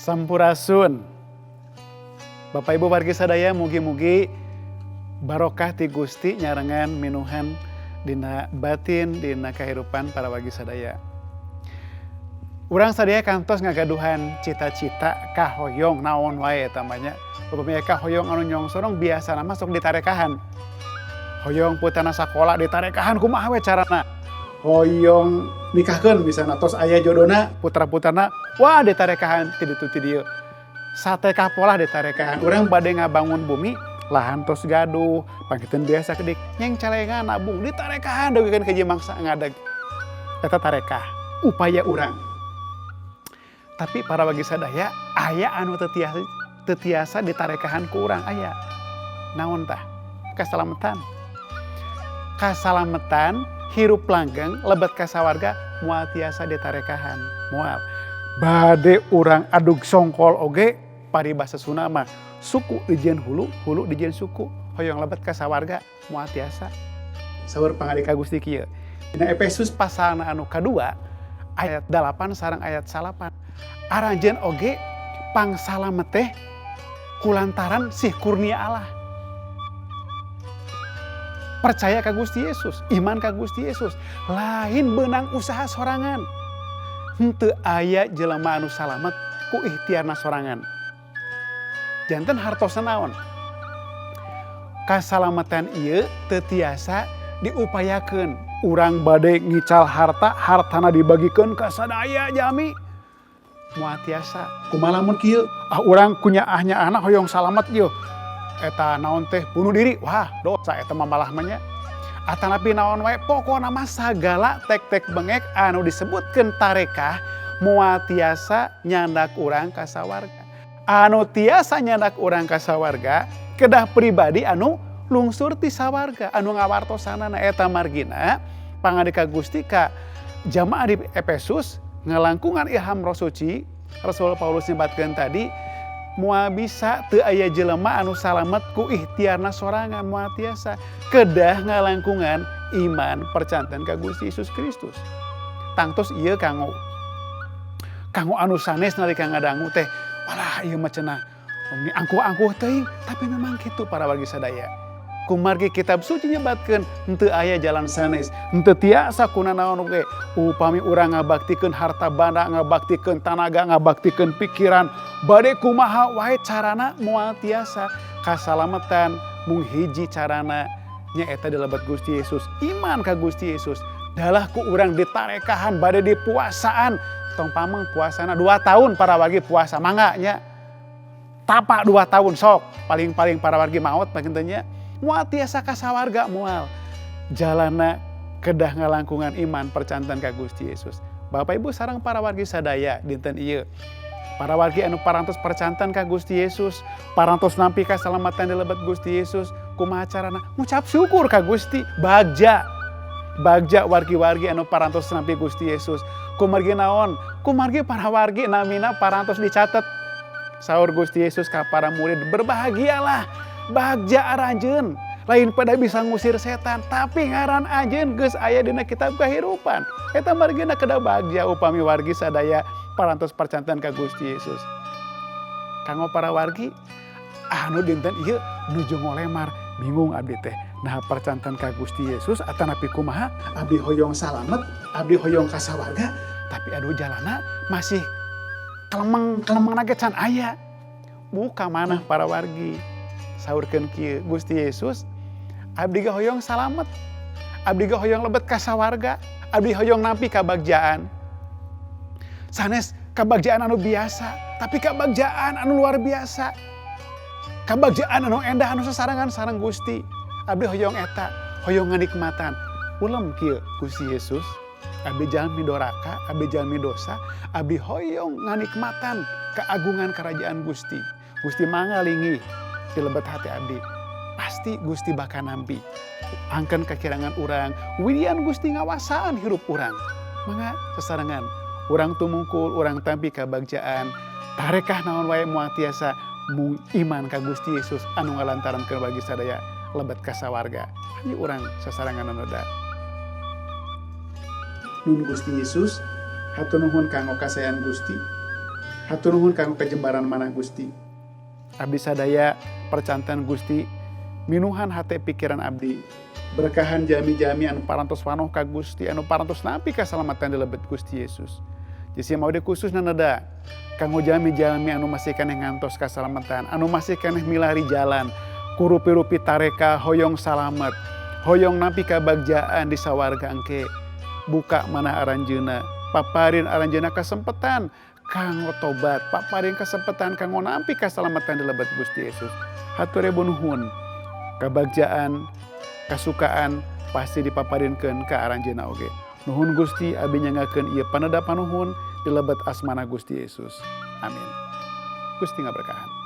Sampurasun. Bapak Ibu wargi sadaya, mugi-mugi barokah ti Gusti nyarengan minuhan dina batin, dina kehidupan para wargi sadaya. Urang sadaya kantos ngagaduhan cita-cita, kahoyong naon wae eta mah nya. Upami kahoyong anu nyongsorong biasana mah sok ditarekahan. Hoyong putrana sakola, ditarekahan kumaha we carana. Hoyong nikahkeun misalna, tos aya jodona putra-putrana, wah, ditarekahan ti ditu ti dieu. Satekah polah ditarekahan. Urang bade ngabangun bumi, lahan tos gaduh, pangkiteun biasa kedik nyeng celengan nabung, ditarekahan dugikeun ka mangsa ngadeg. Eta tarekah, upaya urang. Tapi para wargi sadaya, aya anu teu tiasa, teu tiasa ditarekahan ku urang, aya. Naon tah? Kasalamatan. Kasalamatan, hirup langgeng lebet ka sawarga moal tiasa ditarekahan, moal. Bade urang adug songkol oge, paribasa Sunda mah suku dijieun hulu, hulu dijieun suku, hoyong lebet ka sawarga moal tiasa. Saur pangandika Gusti kieu. Dina Efesus pasalna anu kadua ayat 8 sareng ayat 9. Aranjeun oge pangsalamet teh kulantaran sih kurnia Allah. Percaya ka Gusti Yesus, iman ka Gusti Yesus, lain beunang usaha sorangan. Henteu aya jelema anu salamet ku ikhtiarna sorangan. Janten hartosna naon? Kasalamatan ieu teu tiasa diupayakeun. Urang bade ngical harta, hartana dibagikeun ka sadaya jalmi, moal tiasa. Kumaha lamun kieu? Ah, urang ku nyaah-nyaahna hoyong salamet ieu. Eta naon teh, bunuh diri, wah, dosa eta mah malah mah nya. Atanapi naon wae, pokona mah sagala tek-tek bengek anu disebutkeun tarekah moal tiasa nyandak urang ka sawarga. Anu tiasa nyandak urang ka sawarga kedah pribadi anu lungsur ti sawarga, anu ngawartosanana. Eta margina pangandika Gusti ka jamaah di Efesus ngalangkungan ilham Roh Suci, Rasul Paulus nyebatkeun tadi, moal bisa, teu aya jelema anu salamet ku ikhtiarna sorangan, moal tiasa, kedah ngalangkungan iman percanten ka Gusti Yesus Kristus. Tangtos ieu kanggo kanggo anu sanes nalika ngadangu teh, walah, ieu mah cenah ini angkuh-angkuh teuing, tapi memang kitu, para wargi sadaya, kumargi Kitab Suci nyebatkeun henteu aya jalan sanes, henteu tiasa kuna naon oge. Upami urang ngabaktikeun harta banda, ngabaktikeun tanaga, ngabaktikeun pikiran, bade kumaha wae carana moal tiasa. Kasalamatan mung hiji carana, nyaeta di lebet Gusti Yesus, iman ka Gusti Yesus. Dalah ku urang ditarekahan, bade dipuasaan, tong pameng puasana 2 tahun, para wargi, puasa mangga nya, tapa 2 tahun sok, paling-paling para wargi maot panginten nya, moal tiasa ka sawarga, moal. Jalana kedah ngalangkungan iman percanten ka Gusti Yesus. Bapak Ibu sareng para wargi sadaya, dinten ieu para wargi anu parantos percanten ka Gusti Yesus, parantos nampi kasalamatan di lebet Gusti Yesus, kumaha carana ngucap syukur ka Gusti? Bagja, bagja wargi-wargi anu parantos nampi Gusti Yesus. Kumargi naon? Kumargi para wargi namina parantos dicatat. Saur Gusti Yesus ka para murid, "Berbahagialah, bagja aranjeun, lain pada bisa ngusir setan, tapi ngaran anjeun geus aya dina kitab kehidupan." Eta margina kedah bagja upami wargi sadaya parantos percanten ka Gusti Yesus. Kanggo para wargi anu dinten ieu nuju ngolemar, "Bingung abdi teh, nah, percanten ka Gusti Yesus atanapi kumaha? Abdi hoyong salamet, abdi hoyong ka sawarga, tapi aduh, jalana masih kelemeng kelemeng ge can aya." Buka mana, para wargi, saurkeun kieu, "Gusti Yesus, abdi ge hoyong salamet, abdi ge hoyong lebet ka sawarga, abdi hoyong nampi kabagjaan, sanes kabagjaan anu biasa, tapi kabagjaan anu luar biasa, kabagjaan anu endah, anu sasarengan sareng Gusti. Abdi hoyong eta, hoyong nganikmatan." Ulem kieu, "Gusti Yesus, abdi jalmi doraka, abdi jalmi dosa, abdi hoyong nganikmatan keagungan kerajaan Gusti. Gusti mangga linggih di lebet hati abdi." Pasti Gusti bakal nampi angken kekirangan urang, widian Gusti ngawasaan hirup urang. Mangga sesarengan urang tumungkul, urang tampi kabagjaan. Tarekah naon wae moal tiasa, mung iman ka Gusti Yesus anu ngalantaran ke bagi sadaya lebet ka sawarga. Hayu urang sasarengan noda. Nun Gusti Yesus, hatur nuhun kanggo kasaean Gusti. Hatur nuhun kanggo kajembaran manah Gusti. Abdi sadaya percanten Gusti minuhan hate pikiran abdi. Berkahan jalmi-jalmi anu parantos wanoh ka Gusti, anu parantos nampi kasalamatan di lebet Gusti Yesus. Jesi mau khusus neda kanggo jalmi-jalmi anu masih keneh ngantos kasalamatan, anu masih keneh milari jalan, ku rupi-rupi tareka hoyong salamet, hoyong nampi kabagjaan di sawarga engke. Buka manah aranjeuna, paparin aranjeuna kesempatan kanggo tobat, paparin kesempatan kanggo nampi kasalamatan di lebet Gusti Yesus. Hatur ribu nuhun. Kabagjaan, kasukaan pasti dipaparinkeun ka aranjeuna oge. Nuhun Gusti, abdi nyanggakeun ieu paneda panuhun di lebet asmana Gusti Yesus. Amin. Gusti ngaberkahan.